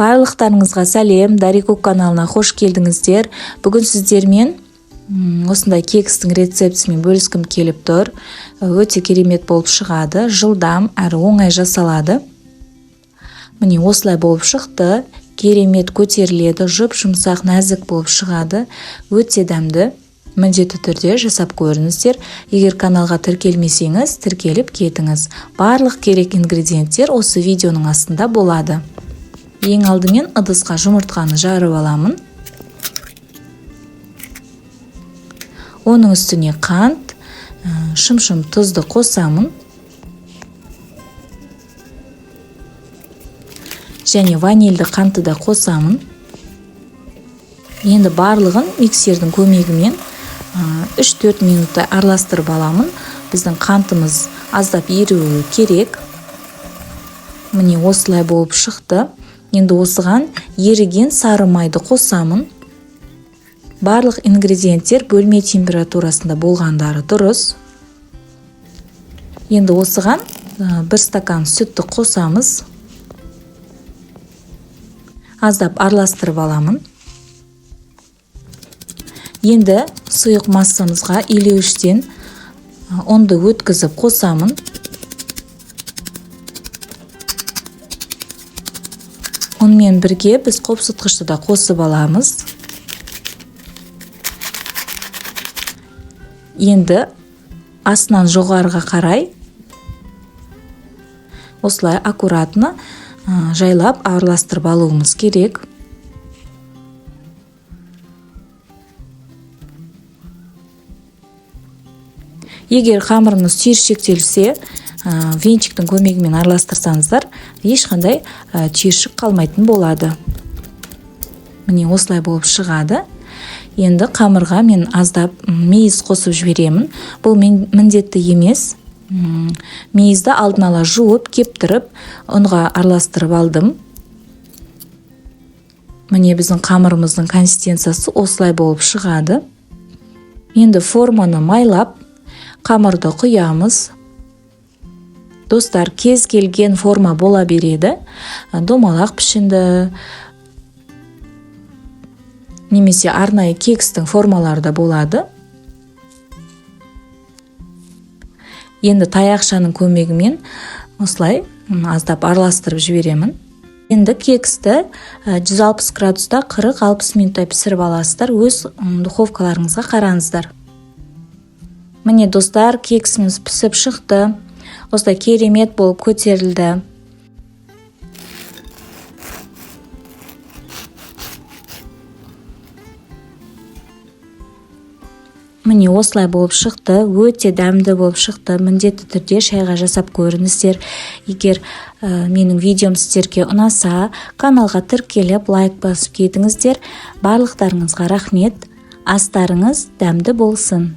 Барлықтарыңызға сәлем, Дарикук каналына қош келдіңіздер. Бүгін сіздермен осындай кекстің рецептісімен бөліскім келіп тұр. Өте керемет болып шығады, жылдам әрі оңай жасалады. Міне осылай болып шықты, керемет көтеріледі, жұп-жұмсақ, нәзік болып шығады, өте дәмді. Міндетті түрде жасап көріңіздер. Егер каналға тіркелмесеңіз, тіркеліп кетіңіз. Барлық керек ингредиенттер осы видеоның астында болады. Ең алдымен ыдысқа жұмыртқаны жарып аламын. Оның үстіне қант, шымшым тұзды қосамын. Және ванильді қантты да қосамын. Енді барлығын миксердің көмегімен 3-4 минуттай араластырып аламын. Біздің қантымыз аздап еруі керек. Міне осылай болып шықты. Енді осыған еріген сары майды қосамын. Барлық ингредиенттер бөлме температурасында болғандары дұрыс. Енді осыған 1 стакан сүтті қосамыз. Аздап араластырып аламын. Енді сұйық массамызға илеуіштен ұнды өткізіп қосамын. Онымен бірге біз қопсытқышты да қосып аламыз. Енді астынан жоғарыға қарай осылай аккуратно жайлап араластырып алуымыз керек. Егер қамырыңыз түйіршектелсе, венчиктің көмегімен араластырсаңыздар, ешқандай түйіршік қалмайтын болады. Міне осылай болып шығады. Енді қамырға мен аздап мейіз қосып жіберемін. Бұл міндетті емес. Мейізді алдын ала жуып, кептіріп, ұнға араластырып алдым. Міне біздің қамырымыздың консистенциясы осылай болып шығады. Енді форманы майлап, қамырды құямыз. Достар, кез келген форма бола береді. Домалақ пішінді немесе арнайы кекстің формалары да болады. Енді таяқшаның көмегімен осылай аздап араластырып жіберемін. Енді кексті 160 градуста 40-60 минуттай пісіріп аласыздар. Өз духовкаларыңызға қараңыздар. Міне достар, кексіміз пісіп шықты. Осылай керемет болып көтерілді. Міне осылай болып шықты, өте дәмді болып шықты. Міндетті түрде шайға жасап көріңіздер. Егер менің видеом сіздерге ұнаса, каналға тіркеліп, лайк басып кетіңіздер. Барлықтарыңызға рахмет. Астарыңыз дәмді болсын.